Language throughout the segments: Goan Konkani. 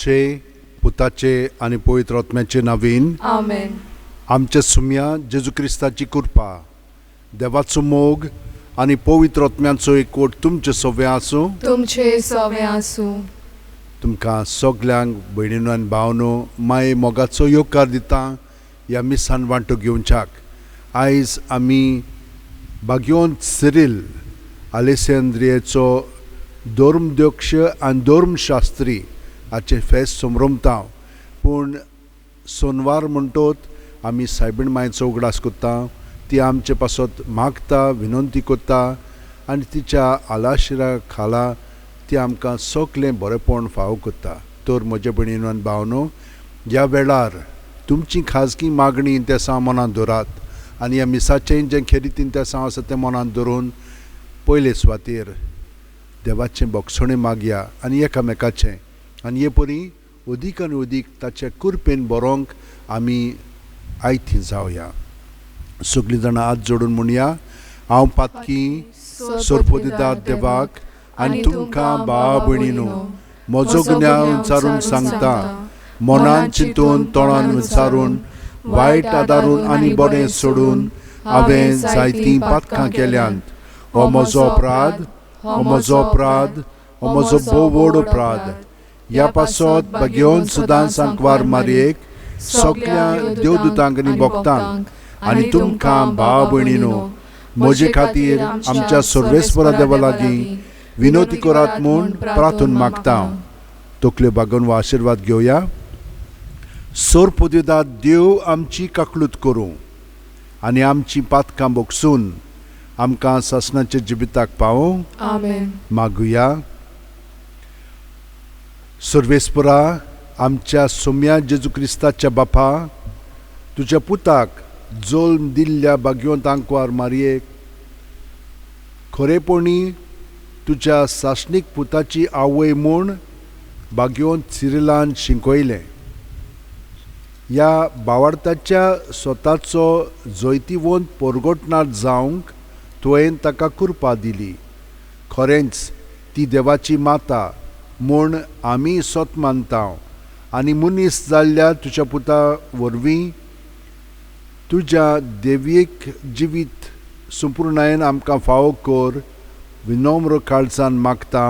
बापाचे, पुताचे आनी पवित्र आत्म्याचे नांवान आमेन. आमच्या सुम्या जेजू क्रिस्ताची कृपा, देवाचो मोग आनी पवित्र आत्म्याचो एकवट तुमचे सगळें आसूं, तुमचे सवे आसूं. तुमकां सगल्यांक भयणीनो आनी भावनो माये मोगाचो येवकार दिता ह्या मिसान वांटो घेवच्याक. आयज आमी भाग्यवंत सिरील आलेसेंद्रियेचो धर्मध्यक्ष आनी धर्मशास्त्री हाचें फेस्त समरमता. पूण सोनवार म्हणटोत आमी सायबीण मायचो उगडास करता. ती आमचे पासत मागता, विनंती करता आनी तिच्या आलाशिरा खाला ती आमकां सगलें बरेंपण फावो करता. तर म्हज्या भयणीनो आनी भावनो, ह्या वेळार तुमची खाजगी मागणी तेसांव मनांत दवरात आनी ह्या मिसाचें जें खेरीतीन तेसांव आसा तें मनांत दवरून पयले सुवातेर देवाचें बोगसणें मागया आनी एकामेकाचें, आनी हे परी अदीक आनी अदीक ताचे कृपेन बरोवंक आमी आयती जावया. सगळीं जाणां हात जोडून म्हणया, हांव पातकी सोरपोदिदार देवाक आनी तुमकां भाव भयणीनो म्हजो गुन्यांव विचारून सांगता. मनान चिंतून, तोंडान विचारून, वायट आदारून आनी बरें सोडून हांवें जायतीं पातकां केल्यांत. हो म्हजो अपराध, हो म्हजो अपराध, हो म्हजो भोव व्हड अपराध. ह्या पासत भाग्यवंत सदां सांकवार मारयेक, सगल्या देवदूतांक आनी भक्तांक आनी तुमकां भाव भयणीनो म्हजे खातीर आमच्या सर्वेस्परा देवा लागीं विनोती करात म्हूण प्रार्थून मागता. तकल्यो बागोवन हो आशिर्वाद घेवया. सोरपोदिदाद देव आमची काकलूत करूं आनी आमची पातकां बोगसून आमकां सासणाच्या जिविताक पावों. आमेन. मागुया. सर्वेस्परा, आमच्या सोम्या जेजू क्रिस्ताच्या बापा, तुज्या पुताक जल्म दिल्ल्या भाग्यवंत आंकवार मारयेक खरेपणी तुज्या सासणीक पुताची आवय म्हूण भाग्यवंत सिरिलान शिंकयलें. ह्या बावार्थाच्या स्वताचो जैतिवंत परगटणार जावंक तुवें ताका कृपा दिली. खरेंच ती देवाची माता म्हूण आमी सत मानता आनी मनीस जाल्ल्या तुज्या पुता वरवीं तुज्या देवीक जिवीत संपुर्णायेन आमकां फावो कर. विनम्र काळजान मागता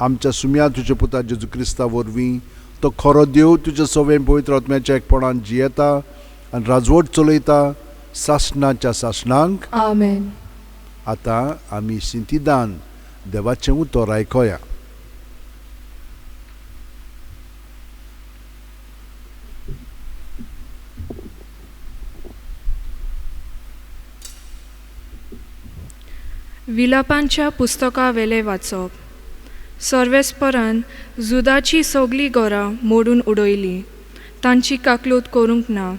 आमच्या सुम्या तुज्या पुता जेजू क्रिस्ता वरवीं. तो खरो देव तुज्या सवें पवित्र आत्म्याच्या एकपणान जियेता आनी राजवट चलयता सासणाच्या सासणांक. आमेन. आतां आमी शिंतिदान देवाचें उतर आयकोया. विलापांच्या पुस्तकावेलें वाचप. सर्वेस्परान जुदाचीं सगलीं घरां मोडून उडयलीं, तांची काकलूत करूंक ना.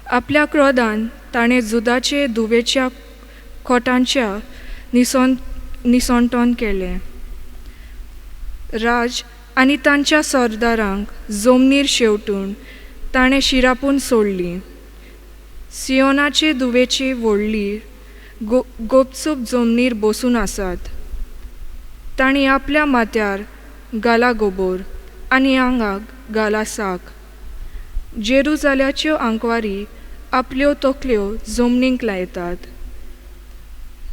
आपल्या क्रोधान ताणें जुदाचे धुवेच्या खोटांच्या निसणटन केलें. राज आनी तांच्या सरदारांक जमनीर शेंवटून ताणें शिरापून सोडलीं. सियोनाचे धुवेची व्हडली गोपचूप जमनीर बसून आसात. तांणी आपल्या माथ्यार घाला गोबोर आनी आंगाक घाला साक. जेरुजाल्याच्यो आंकवारी आपल्यो तकल्यो जमनीक लायतात.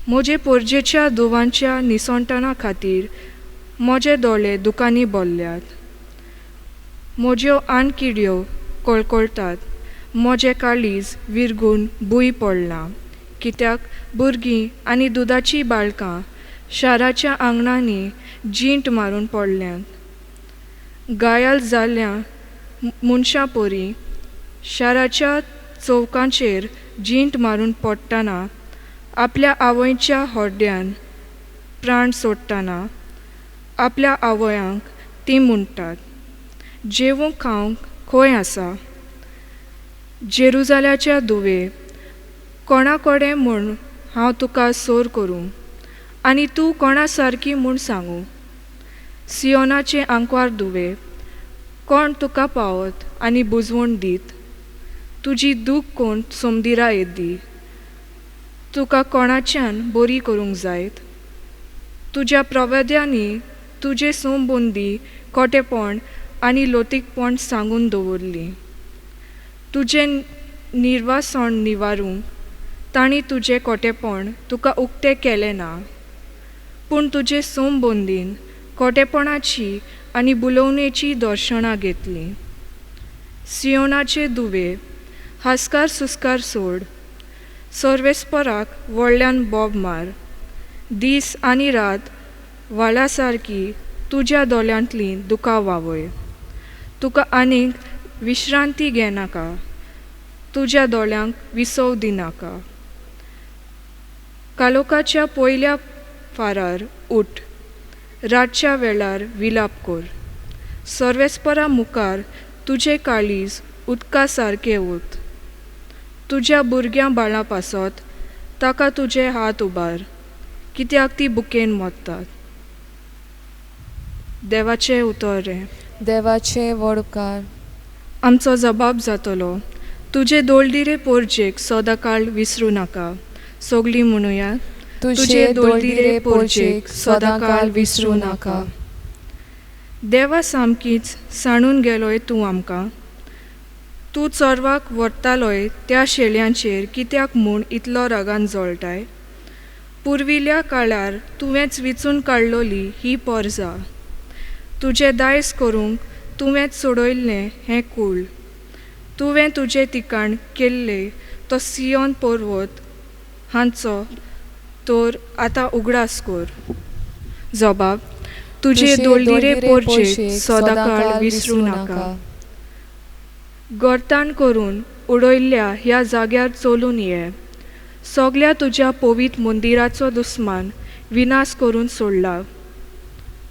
म्हजे पोरजेच्या धुवांच्या निसणटना खातीर म्हजे दोळे दुकांनी भरल्यात. म्हज्यो आनकिड्यो कळकळटात. म्हजें काळीज विरगून भूंय पडलां, कित्याक भुरगीं आनी दुदाचीं बाळकां शाराच्या आंगणांनी जींट मारून पडल्यांत. घायाल जाल्ल्या मनशां परी शाराच्या चौकांचेर जींट मारून पडटना, आपल्या आवयच्या हड्ड्यान प्राण सोडटना आपल्या आवयांक ती म्हणटात, जेवूंक खावंक खंय आसा? जेरुजाल्याच्या धुवे, कोणा कडेन म्हूण हांव तुका सोर करूं आनी तूं कोणा सारकी म्हूण सांगूं? सियोनाचे आंकवार धुवे, कोण तुका पावत आनी बुजवण दीत? तुजी दूख कोण सोमदिरा येदी? तुका कोणाच्यान बरी करूंक जायत? तुज्या प्रवाद्यांनी तुजे संबंदी खोटेपण आनी लोतीकपण सांगून दवरलीं. तुजें निर्वासण निवारूंक तांणी तुजें खोटेपण तुका उक्तें केलें ना. पूण तुजे संबंदीन खोटेपणाची आनी भुलोवणेचीं दर्शनां घेतलीं. सियोनाचे दुवे, हास्कार सुस्कार सोड, सर्वेस्पराक व्हडल्यान बोब मार. दीस आनी रात व्हाळा सारकी तुज्या दोळ्यांतलीं दुकां व्हांवय. तुका आनीक विश्रांती घेनाका, तुज्या दोळ्यांक विसव दिनाका. कालोकाच्या पयल्या फारार उठ, रातच्या वेळार विलाप कर. सर्वेस्परा मुखार तुजें काळीज उदका सारकें उत. तुज्या भुरग्यां बाळां पासत ताका तुजे हात उबार, कित्याक ती बुकेन मरतात. देवाचें उतर रे. देवाचे व्हड उपकार. आमचो जबाब जातलो, तुजे दोळदिरे पोरजेक सदांकाळ विसरूं नाका. सगळीं म्हणुया, तुजे दोळदिरे पोरजेक सदांकाळ विसरूं नाका. देवा, सामकीच सांडून गेलोय तूं आमकां. तूं चोरवाक व्हरतालोय त्या शेळयांचेर कित्याक म्हूण इतलो रागान जळटाय? पुर्विल्ल्या काळार तुवेंच विचून काडलोली ही पोरजा, तुजें दायज करूंक तुवेंच सोडयल्लें हें कूळ. तुवें तुजें ठिकाण केल्लें तो सियोन पर्वत हांचो तर आतां उगडास कर. जबाब, तुजे दोळदिरे पोरजेक सदांकाळ विसरूं नाका. गर्तान करून उडयल्ल्या ह्या जाग्यार चलून ये. सगल्या तुज्या पवित्र मंदिराचो दुस्मान विनाश करून सोडला.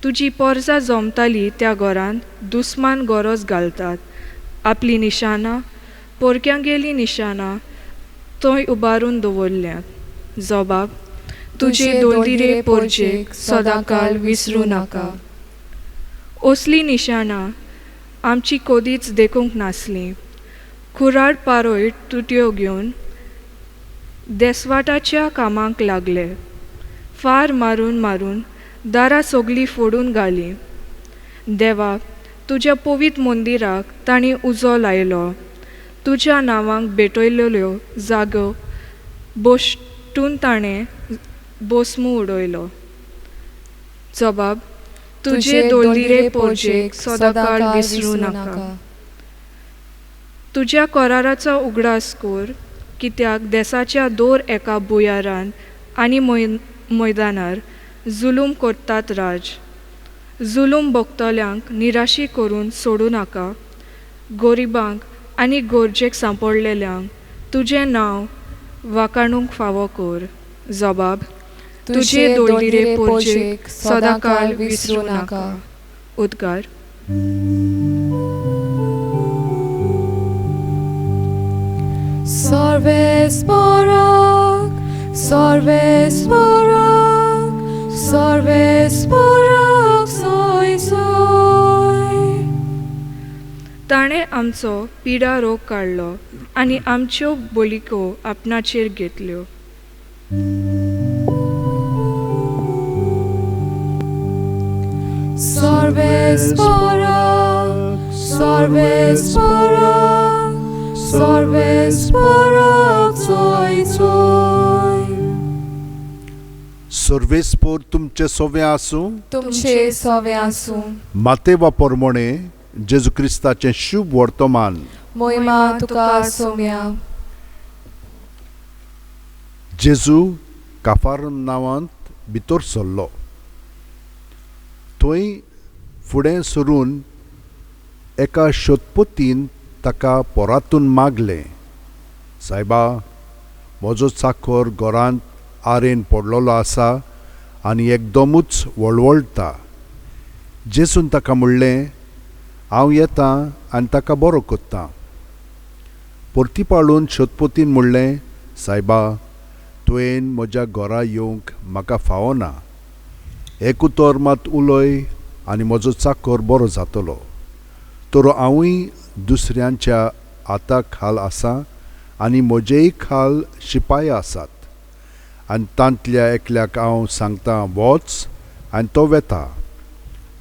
तुजी पोरजा जमताली त्या घरांत दुस्मान गरज घालतात. आपलीं निशाणां, पोरक्यांगेलीं निशाणां थंय उबारून दवरल्यांत. जबाब, तुजे दोळदिरे पोरजेक सदांकाळ विसरूं नाका. असलीं निशाणां आमची कदीच देखूंक नासलीं. कुराड पारोय तुट्यो घेवन देसवाटाच्या कामाक लागले. फार मारून मारून दारां सगलीं फोडून घालीं. देवा, तुज्या पवित्र मंदिराक तांणी उजो लायलो. तुज्या नांवाक भेटयल्ल्यो जागो भश्टून ताणें भस्म उडयलो. जबाब, तुजे दोळदिरे पोरजेक सदांकाळ विसरूं नाका. तुज्या कराराचो उगडास कर, कित्याक देसाच्या दर एका भुंयारान आनी मैदानार जुलूम करतात राज. जुलूम भोगतल्यांक निराशी करून सोडूं नाका. गरिबांक आनी गरजेक सांपडलेल्यांक तुजें नांव वाखाणूंक फावो कर. जबाब, तुजे दोळदिरे पोरजेक सदांकाळ विसरूं नाका. उद्गार. सर्वेस्पराक, सर्वेस्पराक, सर्वेस्पराक सोय सोय. ताणें आमचो पिडा रोग काडलो आनी आमच्यो बलिको आपणाचेर घेतल्यो. सर्वेस्पराक, सर्वेस्पराक, सर्वेस्पराक सोय सोय. सर्वेस्पोर तुमचे सोवे आसूं. तुमचे सवे आसूं. मातेवा पोरमोणे जेजू क्रिस्ताचें शुभ वर्तमान. मोहिमा तुका सोम्या. जेजू काफार नांवांत भितर सरलो. थंय फुडें सरून एका शतपतीन ताका पोरातून मागलें, सायबा, म्हजो चाकर घरांत आरेन पडलेलो आसा आनी एकदमूच वळवळटा. जेजून ताका म्हणलें, हांव येतां आनी ताका बरो करतां. परतीपाळून शतपतीन म्हणलें, सायबा, तुवें म्हज्या घरा येवंक म्हाका फावना. एक उतर मात उलय आनी म्हजो चाकर बरो जातलो. तर हांवूय दुसऱ्यांच्या हाता खाल आसा आनी म्हजेय खाल शिपाय आसात, आनी तांतल्या एकल्याक हांव सांगता वच आनी तो वेता,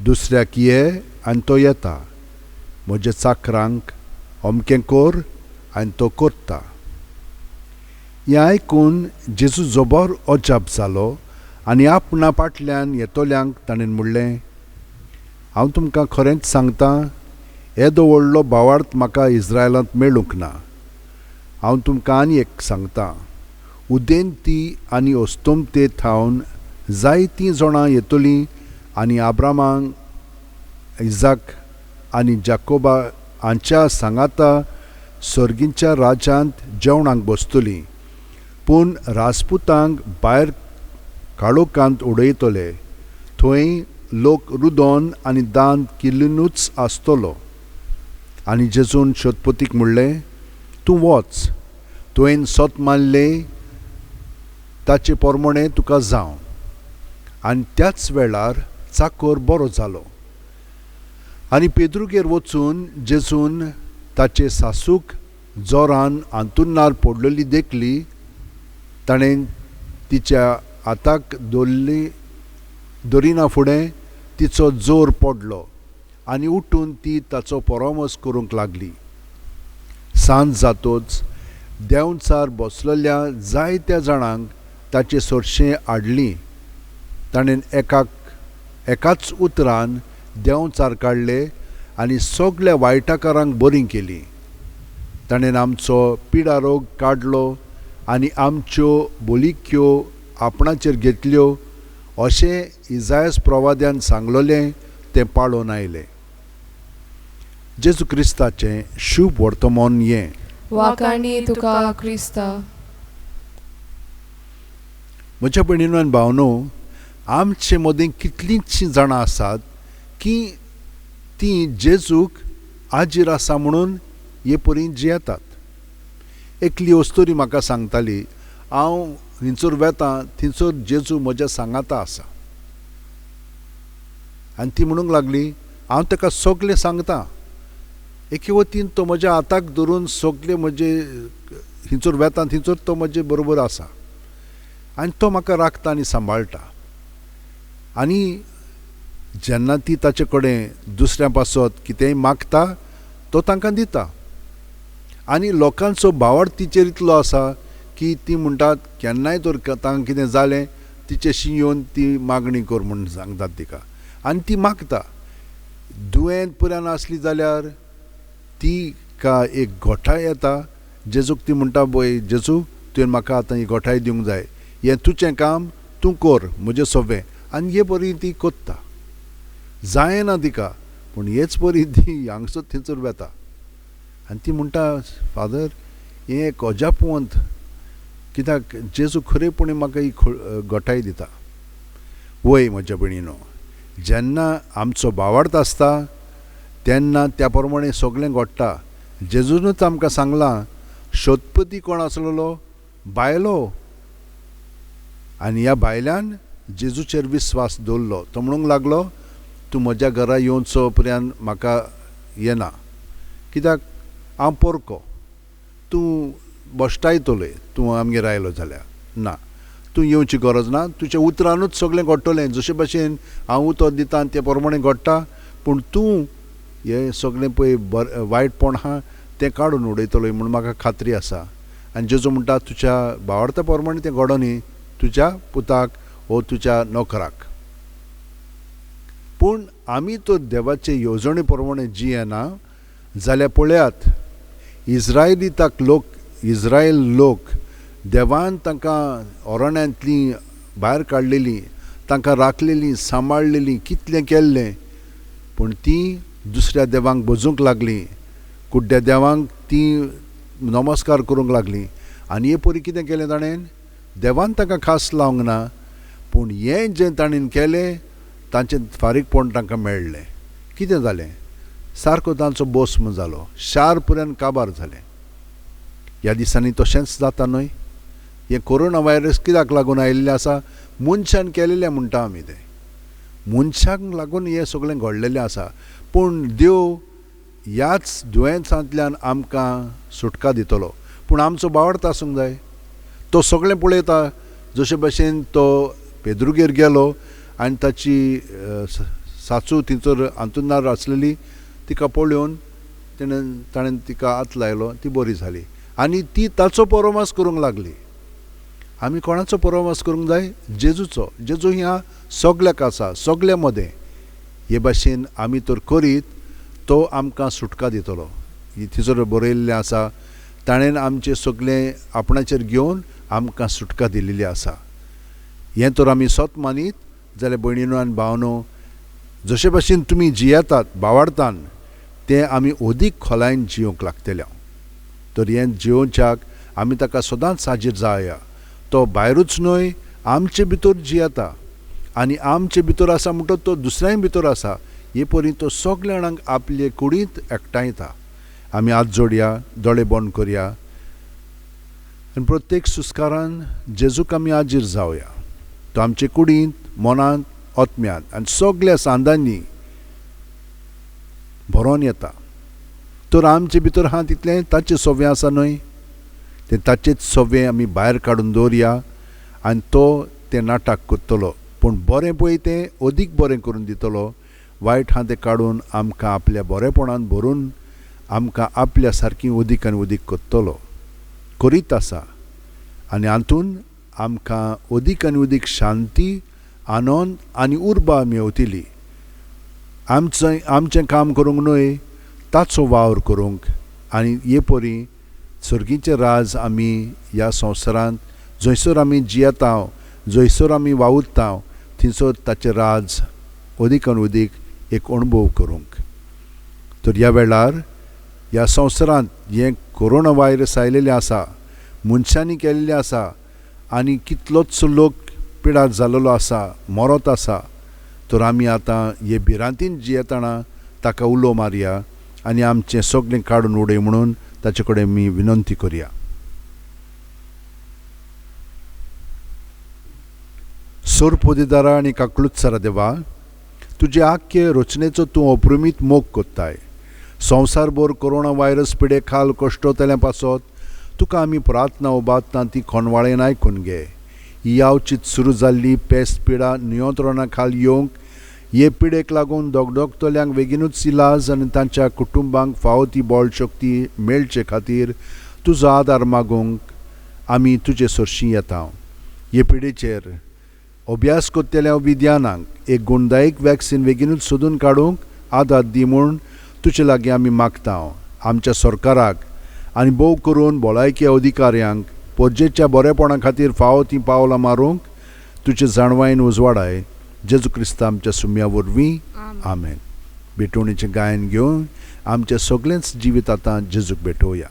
दुसऱ्याक ये आनी तो येता, म्हज्या चाकरांक अमकें कर आनी तो करता. हें आयकून जेजू जबर अजाप जालो आनी आपणा फाटल्यान येतल्यांक ताणें म्हणलें, हांव तुमकां खरेंच सांगतां, येदो व्हडलो भावार्थ म्हाका इस्रायलांत मेळूंक ना. हांव तुमकां आनी एक सांगतां, उदेंती आनी अस्तंते थावन जायतीं जाणां येतलीं आनी आब्रामाक, इजाक आनी जाकोबा हांच्या सांगाता सर्गीच्या राज्यांत जेवणाक बसतलीं, पूण राजपुतांक भायर काळोखांत उडयतले. थंय लोक रुदोन आनी दांत किल्लुनूच आसतलो. आनी जेजून शोधपतीक म्हणलें, तूं वच, तुवें सत मानलें ताचे प्रमाणें तुका जावं. आनी त्याच वेळार चाकर बरो जालो. आनी पेद्रुगेर वचून जेजून ताचे सासूक जोरान आंतुरणार पडलेली देखली. ताणें तिच्या हाताक दरिना फुडें तिचो जोर पडलो आनी उठून ती ताचो परामर्श करूंक लागली. सांज जातोच देंवचार बसलेल्या जायत्या जाणांक ताचे सरशें हाडली. ताणें एकाच उतरान देंवचार काडले आनी सगल्या वायटाकारांक बरीं केलीं. ताणें आमचो पिडारोग काडलो आनी आमच्यो बोलिक्यो आपणाचेर घेतल्यो, अशें इजायस प्रवाद्यान सांगलोलें तें पाळोवन आयलें. जेजू क्रिस्ताचें शुभ वर्तमान हें. वाखाणी तुका क्रिस्ता. म्हज्या भयणीनो आनी भावनो, आमचे मदीं कितलींचशीं जाणां आसात की तीं जेजूक आजीर आसा म्हणून हे परी जियेतात. एकली अस्तुरी म्हाका सांगताली, हांव हिंचोर वेता थंयसर जेजू म्हज्या सांगाता आसा. आनी ती म्हणूंक लागली, हांव ताका सगळें सांगता. एके वतीन तो म्हज्या हाताक धरून सगळे म्हजे हिंचोर वेता थंयसर तो म्हजे बरोबर आसा आनी तो म्हाका राखता आनी सांबाळटा. आनी जेन्ना ती ताचे कडेन दुसऱ्या पासत कितेंय मागता तो तांकां दिता. आनी लोकांचो भावार्थ तिचेर इतलो आसा की ती म्हणटात केन्नाय तर तांकां कितें जालें तिचेशी येवन ती मागणी कर म्हूण सांगतात तिका, आनी ती मागता. दुयेंत पुरान आसली जाल्यार ती का एक गोठाय येता जेजूक, ती म्हणटा, पळय जेजू तुवें म्हाका आतां ही गोठाय दिवंक जाय, हें तुजें काम तूं कर म्हजें सोंपें. आनी हे बरी ती कोत्ता, जायना तिका, पूण हेच बरी ती हांगसर थंयसर वेता. आनी ती म्हणटा, फादर हें एक अजापवंत, कित्याक जेजू खरेपणी म्हाका ही गोठाय दिता. वय म्हज्या भयणीनो, जेन्ना आमचो भावार्थ आसता तेन्ना त्या प्रमाणे सगळें घडटा. जेजूनच आमकां सांगलां, शोधपती कोण आसलेलो? बायलो. आनी ह्या बायल्यान जेजूचेर विस्वास दवरलो. तो म्हणूंक लागलो, तूं म्हज्या घरा येवचो पर्यंत म्हाका येना, कित्याक हांव पोरको, तूं बश्टायतलोय तूं आमगेर आयलो जाल्यार. ना, तूं येवची गरज ना, तुज्या उतरानूच सगळें घडटलें. जशे भाशेन हांव उतर दिता ते प्रमाणे घडटा, पूण तूं हें सगळें पळय वायटपण आहा तें काडून उडयतलोय म्हूण म्हाका खात्री आसा. आनी जेजू म्हणटा, तुज्या भावार्था प्रमाणे तें घडो न्ही, तुज्या पुताक वो तुज्या नोकराक. पूण आमी तर देवाचे येवजणे प्रमाणे जियेना जाल्यार पळयात, इस्रायलिताक लोक, इस्रायल लोक देवान तांकां अरण्यांतलीं भायर काडलेलीं, तांकां राखलेलीं, सांबाळलेलीं, कितलें केल्लें, पूण तीं दुसऱ्या देवांक भजूंक लागलीं, कुड्ड्या देवांक तीं नमस्कार करूंक लागलीं. आनी हे परी कितें केलें ताणें? देवान तांकां खास लावंक ना, पूण हें जें ताणें केलें तांचें फारीकपण तांकां मेळ्ळें. कितें जालें? सारको तांचो बोस्म जालो, शार पर्यंत काबार जालें. ह्या दिसांनी तशेंच जाता न्हय? हें कोरोना व्हायरस कित्याक लागून आयिल्लें आसा? मनशान केलेलें म्हणटा आमी, तें मनशाक लागून हें सगळें घडलेलें आसा. पूण देव ह्याच दुयेंसांतल्यान आमकां सुटका दितलो, पूण आमचो भावार्थ आसूंक जाय. तो सगळें पळयता. जशे भशेन तो पेद्रुगेर गेलो आनी ताची सासू थंयसर आंतुनार आसलेली, तिका पळोवन तेणें ताणें तिका हात लायलो, ती बरी जाली आनी ती ताचो परोमास करूंक लागली. आमी कोणाचो परोमास करूंक जाय? जेजूचो. जेजू ह्या सगल्याक आसा, सगल्या मदें. हे भाशेन आमी तर करीत तो आमकां सुटका दितलो. थंयसर बरयल्लें आसा, ताणें आमचें सगळें आपणाचेर घेवन आमकां सुटका दिल्ली आसा. हें तर आमी सत मानीत जाल्यार भयणीनो आनी भावनो, जशे भाशेन तुमी जियेतात बावाडतान तें आमी अदीक खोलायेन जियोंक लागतले. तर हें जियोवच्याक आमी ताका सदांच हाजीर जावया. तो भायरूच न्हय, आमचे भितर जियेता आनी आमचे भितर आसा म्हणटच तो दुसऱ्याय भितर आसा. हे परी तो सगल्या जाणांक आपले कुडींत एकठांयता. आमी हात जोडया, दोळे बंद करया आनी प्रत्येक सुस्कारान जेजूक आमी हाजीर जावया. तो आमचे कुडींत, मनांत, आत्म्यांत आनी सगल्या सांदांनी भरोन येता. तर आमचे भितर आहा तितलें ताचें सव्वें आसा न्हय, तें ताचेच सव्वें आमी भायर काडून दवरया आनी तो तें नाटक करतलो. पूण बरें पळय तें अदीक बरें करून दितलो, वायट आहा तें काडून आमकां आपल्या बरेपणान भरून आमकां आपल्या सारकी अदीक आनी अदीक करतलो, करीत आसा. आनी हातून आमकां अदीक आनी अदीक शांती, आनंद आनी उर्बा मेवतली. आमचें आमचें काम करूंक न्हय, ताचो वावर करूंक. आनी हे परी सर्गीचें राज आमी ह्या संवसारांत जंयसर आमी जियेता, जंयसर आमी वावुरता, थंयसर ताचें राज अदीक आनी अदीक एक अणभव करूंक. तर ह्या वेळार ह्या संवसारांत हें कोरोना व्हायरस आयलेलें आसा, मनशांनी केल्लें आसा आनी कितलोच लोक पिडार जाल्लो आसा, मरत आसा. तर आमी आतां हे भिरांतीन जियेतना ताका उलो मारया आनी आमचें सगळें काडून उडय म्हणून ताचे कडेन आमी विनंती करया. सोरपोदेदारा आनी काकलुत्सरा देवा, तुजे आख्खे रचनेचो तूं अप्रमीत मोग कोत्ताय. संवसारभर कोरोना व्हायरस पिडे खाल कश्टोतल्या पासत तुका आमी प्रार्थना उबारता ती खणवाळेन आयकून घे. ही यावचीत सुरू जाल्ली पेस्त पिडा नियंत्रणा खाल येवंक, हे पिडेक लागून दगदगतल्यांक बेगीनूच इलाज आनी तांच्या कुटुंबांक फावो ती बळ शक्ती मेळचे खातीर तुजो आदार मागूंक आमी तुजे सरशीं येता. हे पिडेचेर अभ्यास करतल्या विज्ञानांक एक गुणदायक वॅक्सिन बेगीनूच सोदून काडूंक आदार दी म्हूण तुजे लागीं आमी मागता. आमच्या सरकाराक आनी भोव करून भलायकी अधिकाऱ्यांक परजेच्या बरेपणा खातीर फावो तीं पावलां मारूंक तुजे जाणवायेन उजवाडाय. जेजू क्रिस्ता आमच्या सुम्या वरवीं, आमेन. भेटवणीचें गायन घेवन आमचें सगळेंच जिवीत आतां जेजूक भेटोवया.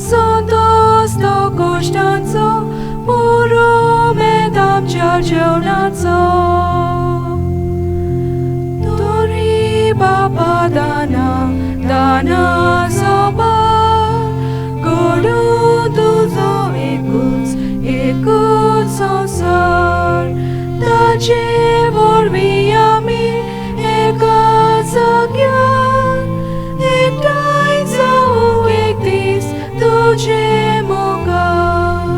संतोष तो कश्टांचो पुरुमेंत आमच्या जेवणाचो. तरी बापा दाना दाना सोबार घडूं तुजो एकूच एकूच संवसार. ताचे वरवीं आमी एका जाग्यार एकठांय जावंक एक दीस तुजे मुखार.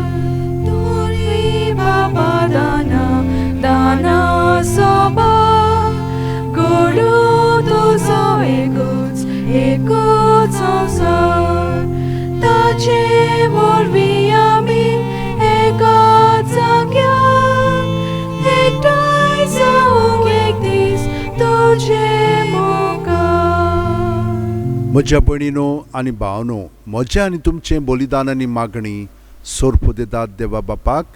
तरी बाबा दाना दाना सोबार घडूं तुजो एकूच एकूच संवसार. ताचे वरवीं आमी एका जाग्यार एकठांय जावंक एक दीस तुजे मुखार. म्हज्या भयणीनो आनी भावनो, म्हजें आनी तुमचें बलिदान आनी मागणी सोरपोदेदाद देवा बापाक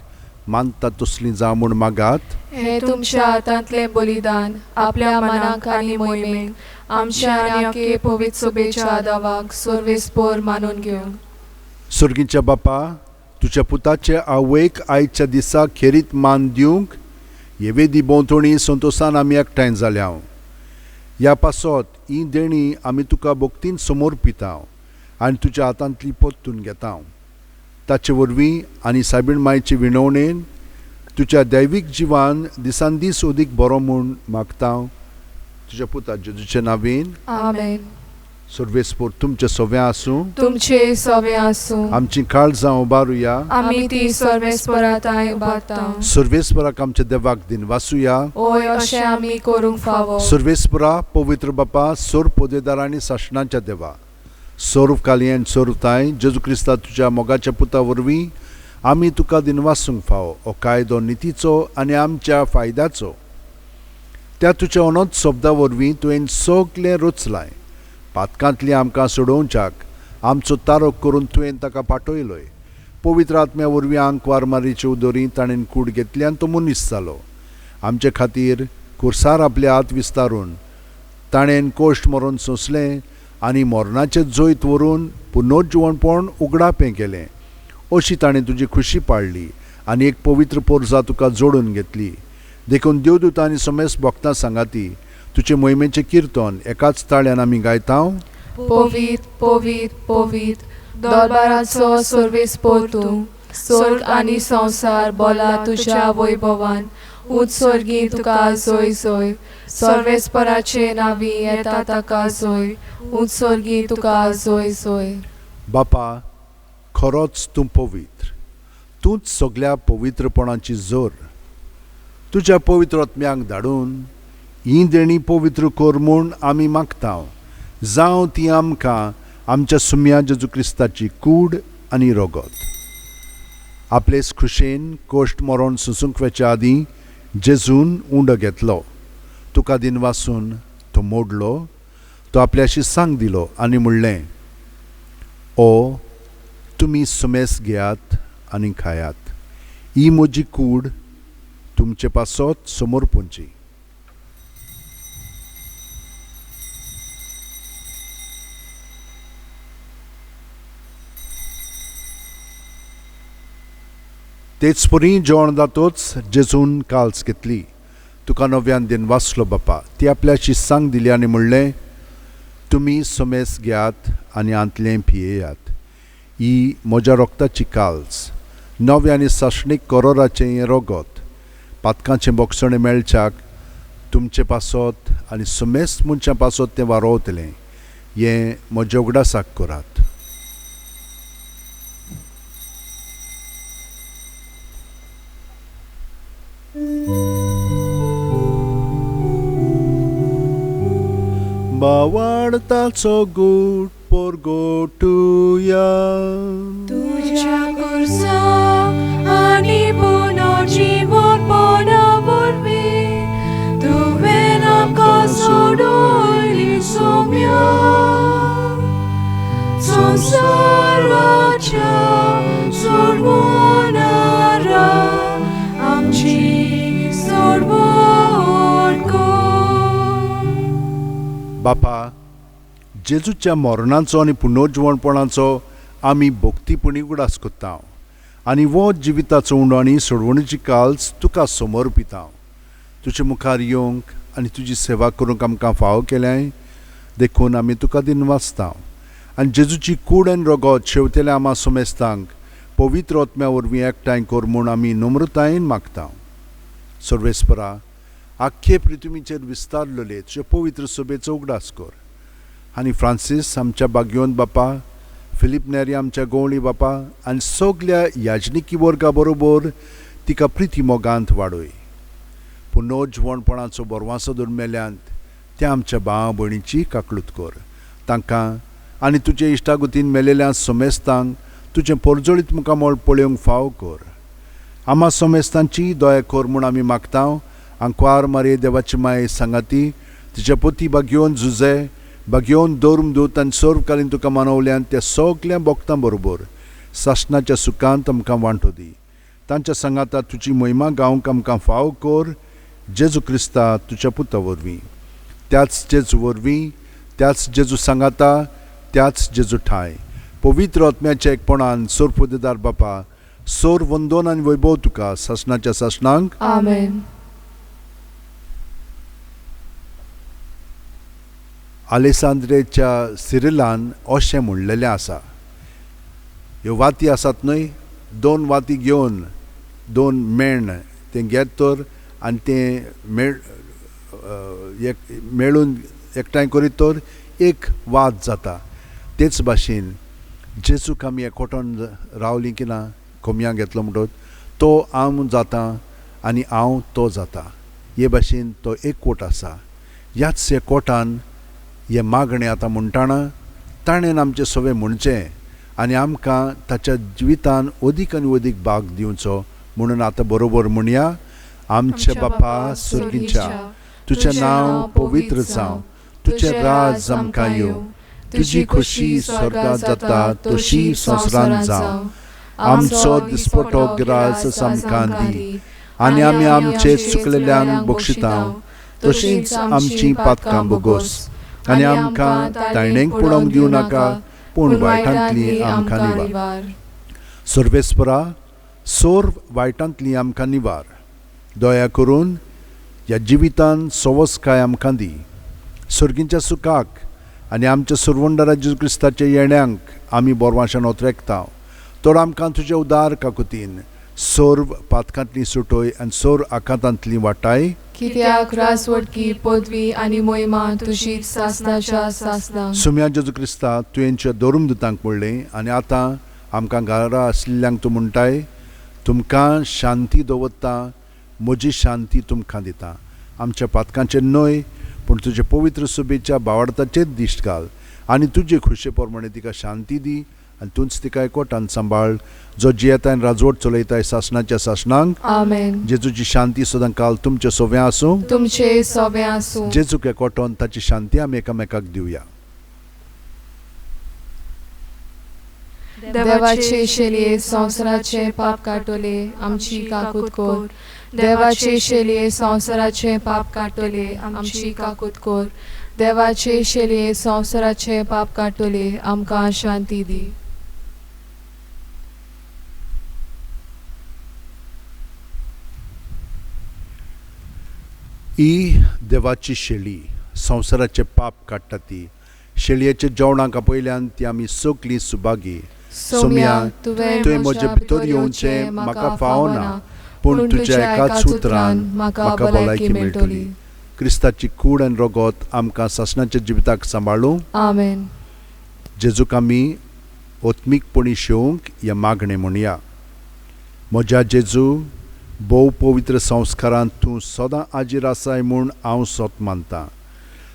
मानता तसली जावं म्हूण मागात. हें तुमच्या हातांतलें बलिदान आपल्या मनाक आनी मोहिमेक आमच्या आनी आखे पवित्र सभेच्या दावाक सर्वेस्पोर मानून घेवंक. सर्गीच्या बापा, तुज्या पुताचे आवयक आयच्या दिसा खेरीत मान दिवंक हे वेदी भोंवतणी संतोशान आमी एकठांय जाल्या. ह्या पासत ही देणी आमी तुका भक्तीन समर्पिता आनी तुज्या हातांतली परतून घेता. ताचे वरवीं आनी सायबीण मायचे विणवणेन तुज्या दैवीक जिवान दिसान दीस अदीक बरो म्हूण मागता तुज्या पुता जेजूचे नांवेन. आमेन. सर्वेस्पोर तुमचे सव्या आसूं. तुमचे सवे आसूं. आमची काळजां उबारुया. आमी ती सर्वेस्परा तांय उबारता. सर्वेस्पराक आमच्या देवाक दिनवासुया. ओय, अशें आमी करूंक फावो. सर्वेस्परा, पवित्र बापा, सोर पोदेदार आनी सासणाच्या देवा, सर्व कालयेन सर्व ताय जेजू क्रिस्ता तुज्या मोगाच्या पुता वरवीं आमी तुका दिनवासूंक फावो. हो कायदो नितीचो आनी आमच्या फायद्याचो. त्या तुज्या अनोत शब्दा वरवीं तुवें सगळें रचलाय. पातकांतली आमकां सोडोवच्याक आमचो तारोक करून तुवें ताका पाठयलोय. पवित्र आत्म्या वरवीं आंकवार मारीचे उदोरी ताणें कूड घेतली आनी तो मनीस जालो. आमचे खातीर कुर्सार आपले हात विस्तारून ताणें कोश्ट मरून सोंसलें आनी मरणाचें जैत व्हरून पुनर्जिवणपण उगडापें केलें. अशी ताणें तुजी खुशी पाळ्ळी आनी एक पवित्र पोरजा तुका जोडून घेतली. देखून देवदूत आनी समेस्त भक्तां सांगाती तुजे मोहिमेचें किर्तन एकाच ताळ्यान आमी गायता. पवीत पवीत पवीत दरबाराचो सर्वेस्पोर तूं, स्वर्ग आनी संवसार बोला तुज्या वैभवान. उंच स्वर्गी तुका जोय जोय, सर्वेस्पराचे नांवी येता ताका जोय, उंच स्वर्गी तुका जोय जोय. बापा, खरोच तूं पवित्र, तूंच सगल्या पवित्रपणाची जोर. तुज्या पवित्र आत्म्यांक धाडून ही देणी पवित्र कर म्हूण आमी मागता. जावं ती आमकां आमच्या सुम्या जेजू क्रिस्ताची कूड आनी रगत. आपलेच खुशेन कोश्ट मरण सोंसूंक वचच्या आदीं जेजून उंडो घेतलो, तुका दिनवासून तो मोडलो, तो आपल्याशी सांग दिलो आनी म्हणलें, ओ तुमी सुमेस घेयात आनी खायात, ही म्हजी कूड तुमचे पासत समर्पूंची. तेच परी जेवण जातोच जेजून काल्स घेतली, तुका नव्यान दिनवासलो बापा, ती आपल्याशी सांग दिली आनी म्हणलें, तुमी समेस घेयात आनी आंतलें पियेयात, ही म्हज्या रोगताची काल्स, नव्या आनी सासणीक करोराचें हें रगत, पातकांचें बोगसणें मेळच्याक तुमचे पासत आनी समेस्त मनशां पासत तें वारोवतलें, हें म्हज्या उगडासाक करात. बावाडताचो गूट पोरगोटुया तुज्या कुर्सा आनी पुनर्जीवनपणा वरवीं तुवें आमकां सोडयली सोम्या, संवसाराच्या सोडवणारा आमची सोडवण कर. बापा, जेजूच्या मरणाचो आनी पुनर्जिवणपणाचो आमी भक्तीपणी उगडास करता आनी वो जिविताचो उंडो आनी सोडवणीची काल्स तुका समर्पिता. तुजे मुखार येवंक आनी तुजी सेवा करूंक आमकां फावो केल्याय देखून आमी तुका दिनवासता आनी जेजूची कूड आनी रगत शेवतेल्या आमा समेस्तांक पवित्र आत्म्या वरवीं एकठांय कर म्हूण आमी नम्रतायेन मागता. सर्वेस्परा, आख्खे पृथ्वीचेर विस्तारलेले तुजे पवित्र सभेचो उगडास कर आनी फ्रांसीस आमच्या बागयोन बापा, फिलीप नेरी आमच्या गवळी बापा आनी सगल्या याजनिकी वर्गा बरोबर तिका प्रिती मोगांत वाडय. पुनर्जिवणपणाचो बरवासो धरून मेल्यांत त्या आमच्या भाव भयणीची काकळूत कर. तांकां आनी तुजे इश्टागतीन मेलेल्या समेस्तांक तुजें परजळीत मुखामळ पळोवंक फाव कर. आमा समेस्तांची दया कर म्हूण आमी मागता. आंकवार मारये देवाची माये सांगाती तिच्या पोती बागयोवन झुजे बागयोवन धर्म दूत आनी सर्वकालीन तुका मानवल्यान त्या सगल्या भक्तां बरोबर सासणाच्या सुखांत आमकां वांटो दी. तांच्या सांगाता तुजी महिमा गावंक आमकां फाव कर. जेजू क्रिस्ता तुज्या पुता वरवीं, त्याच जेजू वरवीं, त्याच जेजू सांगाता, त्याच जेजू ठाय पवित्र आत्म्याच्या एकपणान सोर बापा सोर वंदोन आनी वैभव तुका सासणाच्या सासणांक. आमेन. आलेसांद्रेच्या सिरिलान अशें म्हणलेलें आसा, ह्यो वाती आसात न्हय, दोन वाती घेवन दोन मेण तें घेत तर आनी तें एक मेळून एकठांय करीत तर एक वाद जाता. तेच भाशेन जेजूक आमी एकवटोन रावलीं की ना कोमयां घेतलो म्हणटच तो हांव जाता आनी हांव तो जाता. हे भाशेन तो एकवट आसा. ह्याच एकवटान हें मागणें आतां म्हणटाना ताणें आमचें सगळें म्हणचें आनी आमकां ताच्या जिवितान अदीक आनी अदीक भाग दिवचो म्हणून आतां बरोबर म्हणया. आमच्या बापा सर्गीच्या, तुजें नांव पवित्र जावं, तुजें राज आमकां येवं, तुजी खोशी स्वर्गांत जाता तशी संवसारांत जावं. आमचो दिसपटो ग्रास आमकां दी आनी आमी आमचे चुकलेल्यांक बक्षिता तशींच आमची पातकां बोगोस आनी आमकां ताणेंक पडोवंक दिवं नाका पूण वायटांतली आमकां निवार. सर्वेस्परा सोर वायटांतली आमकां निवार. दया करून ह्या जिवितान सवसकाय आमकां दी. सर्गींच्या सुखाक आनी आमच्या सुरवंडरा जेजू क्रिस्ताच्या येण्यांक आमी बोरवाशान ओतरेकता. तर आमकां तुज्या उदार काकुतीन सर्व पातकांतली सुटोय आनी सर्व आकांतांतली वाटाय. कित्याक राजवटकी पदवी आनी मोहिमा तुजी सासनाच्या सासनाक. सुम्या जेजू क्रिस्ता तुवेंच्या धरून दुतांक म्हणलें आनी आतां आमकां घरा आशिल्ल्यांक तूं म्हणटाय, तुमकां शांती दवरता, म्हजी शांती तुमकां दिता. आमच्या पातकांचेर न्हय पूण तुजे पवित्र सुबेच्या बावडताचेर दिश्ट घाल आनी तुजे खुशे प्रमाणे तिका शांती दी आनी तूंच तिका एकवटान सांबाळ, जो जियेता आनी राजवट चलयताय सासणाच्या सासणांक. आमेन. जेजूची शांती सदां काल तुमचे सोव्यां आसूं. तुमचे सोबें आसूं. जेजूक एकवटोन ताची शांती आमी एकामेकाक दिवया. देवाचे शेलये संवसाराचे पाप काडटले आमची काकूत कर. देवाचे शेलये संवसाराचे पाप काडटले आमची काकूत कर. देवाचे शेलये संवसाराचे पाप काडटले आमकां शांती दी. ही देवाची शेळी संवसाराचे पाप काडटा ती शेळयेच्या जेवणाक आपयल्यान ती आमी सगळीं सुभागी. सोम्या, तुवें म्हजे भितर येवचें म्हाका फावना, पूण तुज्या एकाच उतरान म्हाका भलायकी मेळटली. क्रिस्ताची कूड आनी रगत आमकां सासणाच्या जिविताक सांबाळूं. आमेन. जेजूक आमी आत्मीकपणी शेवंक हें मागणें म्हणया. म्हज्या जेजू, भोव पवित्र संस्कारांत तूं सदां हाजीर आसाय म्हूण हांव सत मानतां.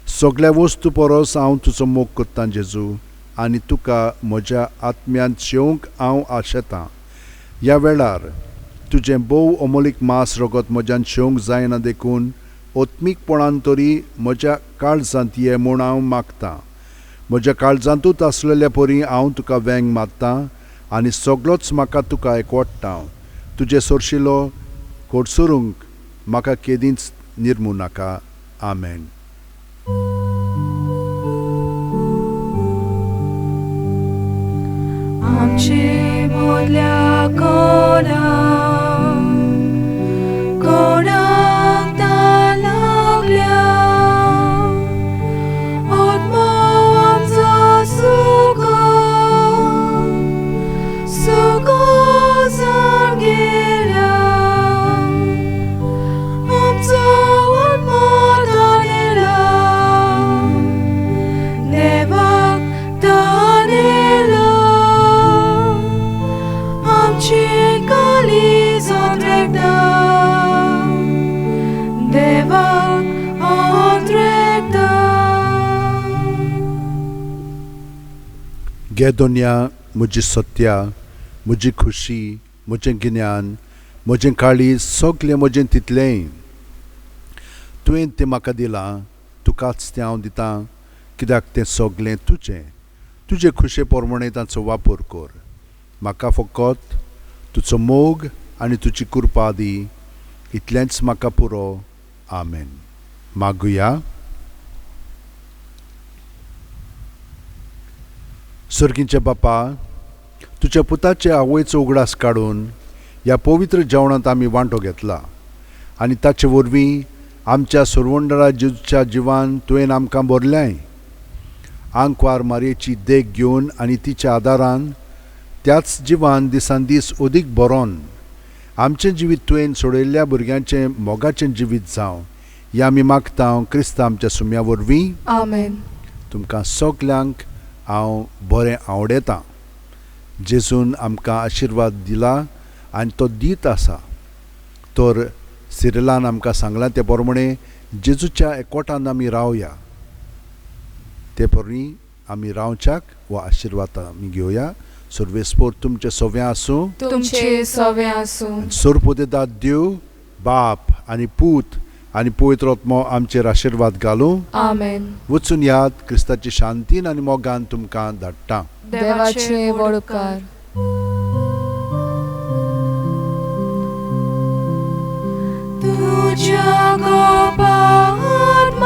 सगळ्या वस्तू परस हांव तुजो मोग करतां जेजू, आनी तुका म्हज्या आत्म्यांत शेवंक हांव आशेतां. ह्या वेळार तुजें भोव अमोलीक मांस रगत म्हज्यान शेवंक जायना देखून आत्मीकपणान तरी म्हज्या काळजांत ये म्हूण हांव मागतां. म्हज्या काळजांतूच आसलेल्या परी हांव तुका वेंग मारतां आनी सगळोच म्हाका तुका एकवटता. तुजें सोरशिलो कोडसरूंक म्हाका केदींच निर्मू नाका. आमेन. आमचे मोल्या कोणाक कोणाक लागल्या आत्मो आमचो सुको सुको जावन गेल्या. आमचो आत्मो तानेला देवाक तानेला. आमची काळीज ओतरेकता देवाक ओतरेकता. गे दोनया, म्हजी सत्या, म्हजी खुशी, म्हजें गिन्यान, म्हजें काळीज, सगळें म्हजें तितलेंय तुवें तें म्हाका दिलां, तुकाच तें हांव दितां, कित्याक तें सगळें तुजें. तुजे खुशे प्रमाणे तांचो वापर कर. म्हाका फकत तुजो मोग आनी तुजी कृपा दी, इतलेंच म्हाका पुरो. आमेन. मागुया. सर्गींच्या बापा, तुज्या पुताचे आवयचो उगडास काडून ह्या पवित्र जेवणांत आमी वांटो घेतला आनी ताचे वरवीं आमच्या सुरवंडरा जेजूच्या जिवान तुवें आमकां भरलें. आंकवार मारयेची देख घेवन आनी तिच्या आदारान त्याच जिवान दिसान दीस अदीक बरोवन आमचें जिवीत तुवें सोडयल्ल्या भुरग्यांचें मोगाचें जिवीत जावं, ह्या आमी मागता क्रिस्तांव आमच्या सुम्या वरवीं. आमेन. तुमकां सगल्यांक हांव बरें आवडयतां. जेजून आमकां आशिर्वाद दिला आनी तो दीत आसा. तर सिरिलान आमकां सांगलां ते प्रमाणे जेजूच्या एकवटान आमी रावया, ते परी आमी रावच्याक हो आशिर्वाद आमी घेवया. सर्वेस्पोर तुमचे सव्या आसूं, तुमचे सवे आसूं. सोरपोदेदाद देव बाप आनी पूत आनी पवित्र आत्मो आमचेर आशिर्वाद घालूं. आमेन. वचून याद क्रिस्ताची शांतीन आनी मोगान तुमकां धाडटा. देवाचे व्हड उपकार. तुज्या गोपात